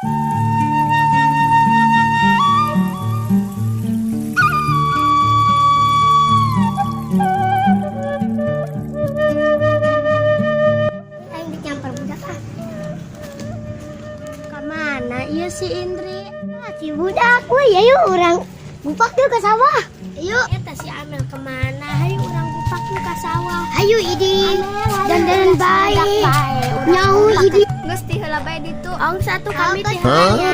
Aing dek nyamper budak ah. Kemana iya si Indri? Ah, si budak, woi, ayo urang gupak yuk ke sawah. Yuk. Eta si Amel kemana? Hayu urang gupak yuk ke sawah. Hayu Idi. Dandanan bae. Nyaho Idi. Geus ti heula bae ditu. Ong satu kami teh. Indri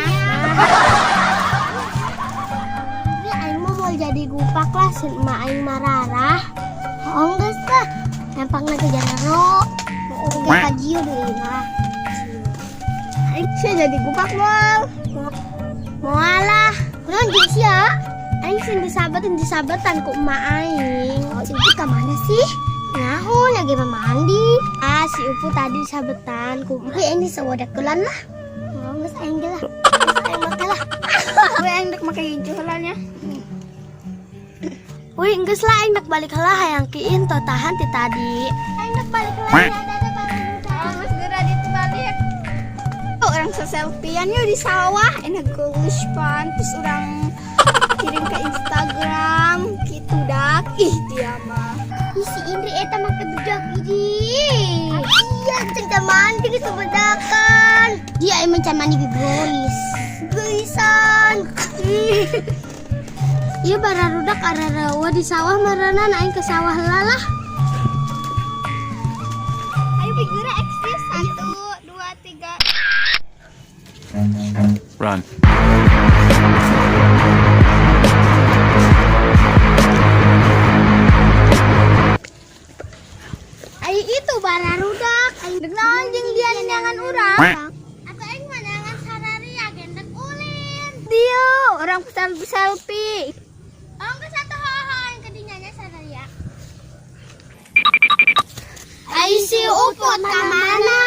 aing mah mau jadi gupak lah si emak aing mararah. Oh geus lah. Lempangna ke jaro. Mau oge kajieu deui lah. Aing sia jadi gupak moal. Moal lah. Kunaon jeung sia? Aing sing disabetan disabetan ku emak aing. Oh, si Upu ka mana sih? Nyaho lagi mandi. Ah, si Upu tadi disabetan ku emak. Aing disawodakelan lah. Oh, geus aing ge lah. Geus aing make lah. We aing dek make hijau heula nya. Wih, geus lah aing nak balik heula hayang kiin to tahan ti tadi. Aing nak balik heula ya, dadah balik. Oh, geus geura ditu balik. Oh, urang selfiean yuk di sawah, enak geus pan, terus urang kirim ke Instagram gitu dak. Ih, dia mah. Ih, si Indri eta make bedak ini. Iya, cerita mandi geus bedakan. Dia emang can mandi geus. Geulisan. Iya bararudak ararawa di sawah maranan aing ke sawah heula lah. Ayo figura eksis satu, dua, tiga. Run. Aing itu bararudak aing dek naon jeung dia neangan urang. Atau aing mah neangan sararia gendek ulin. Dio, orang selfie selfie. Oh, geus atuh hoho aing ke dinya nya sararia. Ai si Uput ka mana?